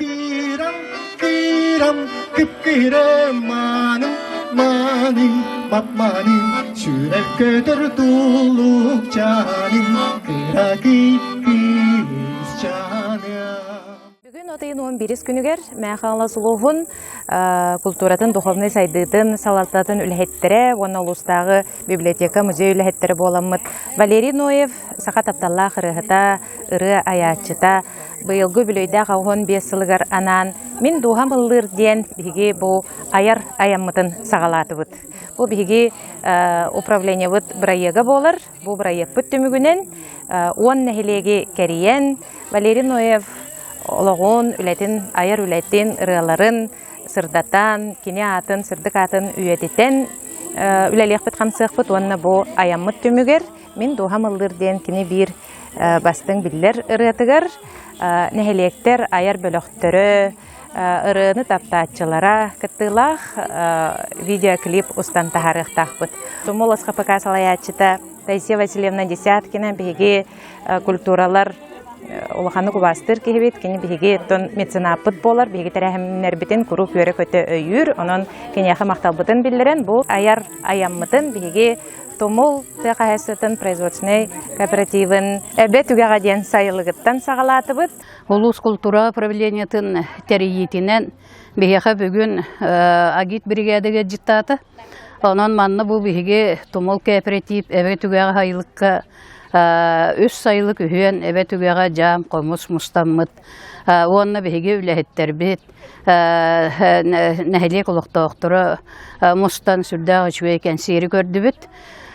Кыырам, кыырам, кып-кыырам, maaным, maaным, мап-maaным, сүрэх көтөр туллукчааным, кыракый кыысчааным. Бүгүн от ыйын 11 күнүгэр Мэхалас улууһун культуратын, духовнай сайдыытын салалтатын үлэһиттэрэ уонна улуустааҕы библиотека, музей үлэһиттэрэ буоламмыт Валерий Ноев саха тапталлаах ырыаһыта, ырыа айааччыта быйылгы үбүлүөйдээх 85 сылыгар анаан «Мин дууһам ыллыыр» диэн биһиги бу айар айаммытын саҕалаатыбыт. Бу биһиги управлениебыт бырайыага буолар. Бу бырайыакпыт түмүгүнэн 10 нэһилиэги кэрийэн Валерий Ноев олоҕун, үлэтин, айар үлэтин, ырыаларын сырдатан, кини аатын, сырдык аатын үйэтитэн үлэлиэхпит хамсыахпыт уонна бу айаммыт түмүгэр «Мин дууһам ыллыыр» диэн кини биир бастыҥ биллэр ырыатыгар нэһилиэктэр айар бөлөхтөрө, ырыаны таптааччылара кыттыылаах видеоклип устан таһаарыахтаахпыт. Тумул СХПК салайааччыта Таисия Васильевна Десяткина биһиги культуралар улаханнык убаастыыр киһибит. Кини биһиги оттон меценаппыт буолар, биһиги тэрээһиннэрбитин куруук үөрэ-көтө өйүүр. Онон киниэхэ махталбытын биллэрэн, бу айар айаммытын биһиги Тумул тыа хаһаайыстыбатын производственнай кооперативын Эбэ түгэҕэ диэн сайылыгыттан саҕалаатыбыт. Улуус култуура управлениетын тэрийиитинэн биһиэхэ бүгүн агит биригээдэгэ дьыттаата. Онон манна бу биһиги Тумул кооператив Эбэ түгэҕэ сайылыкка үс сайылык үһүөн Эбэ түгэҕэ дьаам хомус мустаммыт уонна биһиги үлэһиттэрбит нэһилиэк олохтоохторо мустан сүрдээх үчүгэй кэнсиэри көрдүбүт.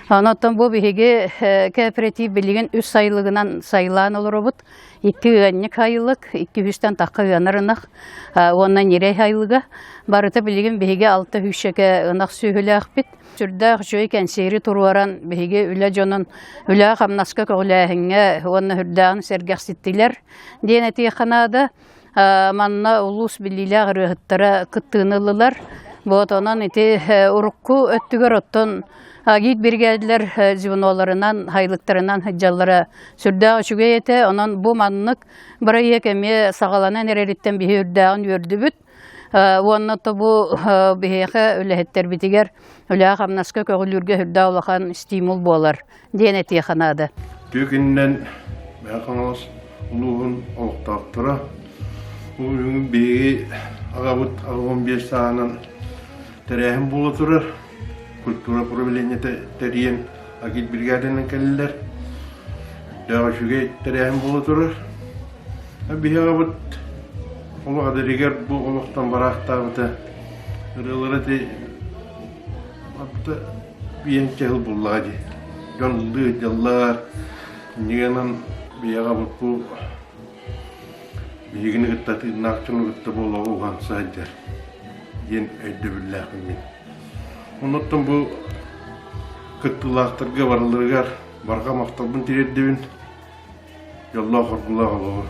Онон бу биһиги кооператив билигин үс сайылыгынан сайылаан олоробут. Икки ыанньык сайылык, икки үстэн тахха ыанар ынах уонна ньирэй сайылыга. Барыта билигин биһиги алта сүүсчэкэ ынах сүөһүлээхпит. Сүрдээх үчүгэй кэнсиэри туруоран биһиги үлэ дьонун үлэ-хамнаска көҕүлээһиҥҥэ уонна үрдээҕин сэргэхситтилэр диэн этиэххэ наада. Манна улуус биллиилээх ырыаһыттара кыттыыны ыллылар. Вот онон ити урукку өттүгэр оттон агит биригээдэлэр звеноларынан, һайлыктарынан сылдьаллара сүрдээх үчүгэй этэ. Онон бу маннык бырайыак эмиэ саҕаланан эрэриттэн биһи үрдээҕин үөрдүбүт. Уонна то бу биһиэхэ үлэһиттэрбитигэр үлэҕэ-хамнаска көҕүлүүргэ сүрдээх улахан стимул буолар диэн этиэхэ наада. Түөкүнүнэн Мэҥэ Хаҥалас улууһун олохтоохторо бу бүгүн биһиги аҕабыт 85 сааһынан тэрээһин буола турар. Культура управлениета тэрийэн агит бригадынан кэллилэр. Дөөх үчүгэй тэрээһин буола турар. Биһи аҕабыт олох эдэригэр бу олохтон бараахтаабыта ырыалара ити Биэнчэ сыл буллаҕа дии. Дьон ыллыы сылдьаллар. Инньэ биһиэхэ бу биһигини кытта тыыннаах дьону кытта бу олоҕу уһанса сылдьар диэн өйдөбүллээхпин мин. Оннуттан бу кыттыылаахтарга барыларыгар барҕа махталбын тириэрдэбин. Дьоллоох-оргулаах олоҕу.